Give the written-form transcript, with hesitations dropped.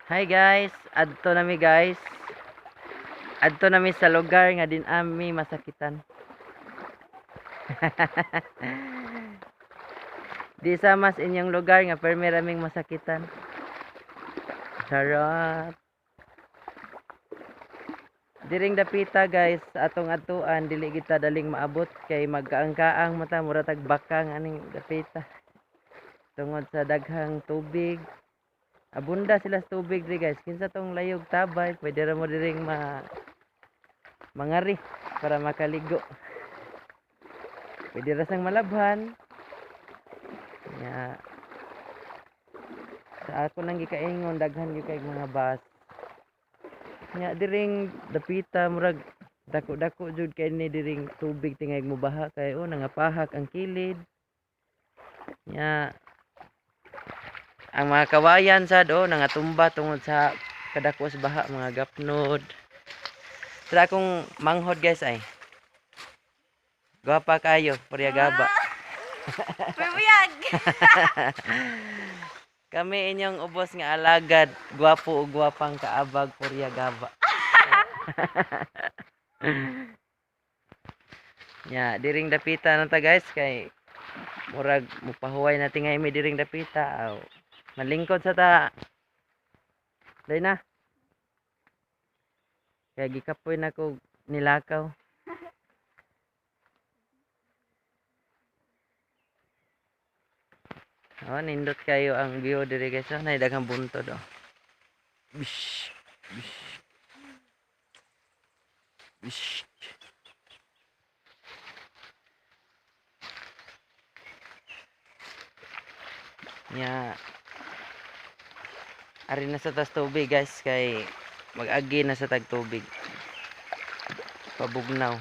Hi guys, adto nami guys. Adto nami sa lugar nga din ami masakitan. Di sa mas inyong lugar nga permi raming masakitan. Charot. Diring dapita guys, atong atuan dili kita daling maabot kay magkaangkaang mata mura tag bakang aning dapita. Tungod sa daghang tubig. Abunda sila sa tubig diri guys. Kinsa tong layog tabay, pwede ra mo diring ma mangari para makaligo. Pwede ra sang malabhan. Nya sa ako nang gikaingon daghan gyud kay mga bus. Nya diring dapita murag dako-dako jud kay ni diring tubig tingay mobaha kay oh nangapahak ang kilid. Nya ang mga kawayan sad oh nangatumba tungod sa kadako sa baha, mga gapnod. Tara akong manghod guys ay. Gwapa kayo, purya gaba. Bubuyag! Kami inyong ubos nga alagad, gwapo ug gwapang kaabag, purya gaba. Nya, diring dapita na ta guys kay murag mupahuway na tingay mi diring dapita. Aw, malingkod sa ta. Day na. Kaya gikapoy na ko nilakaw. Oh, nindot kayo ang view diri guys. Oh, nay daghang buntod oh. Bish. Bish. Bish. Nya. Ari na sa tas tubig guys kay mag-agi na sa tag tubig. Pabugnaw.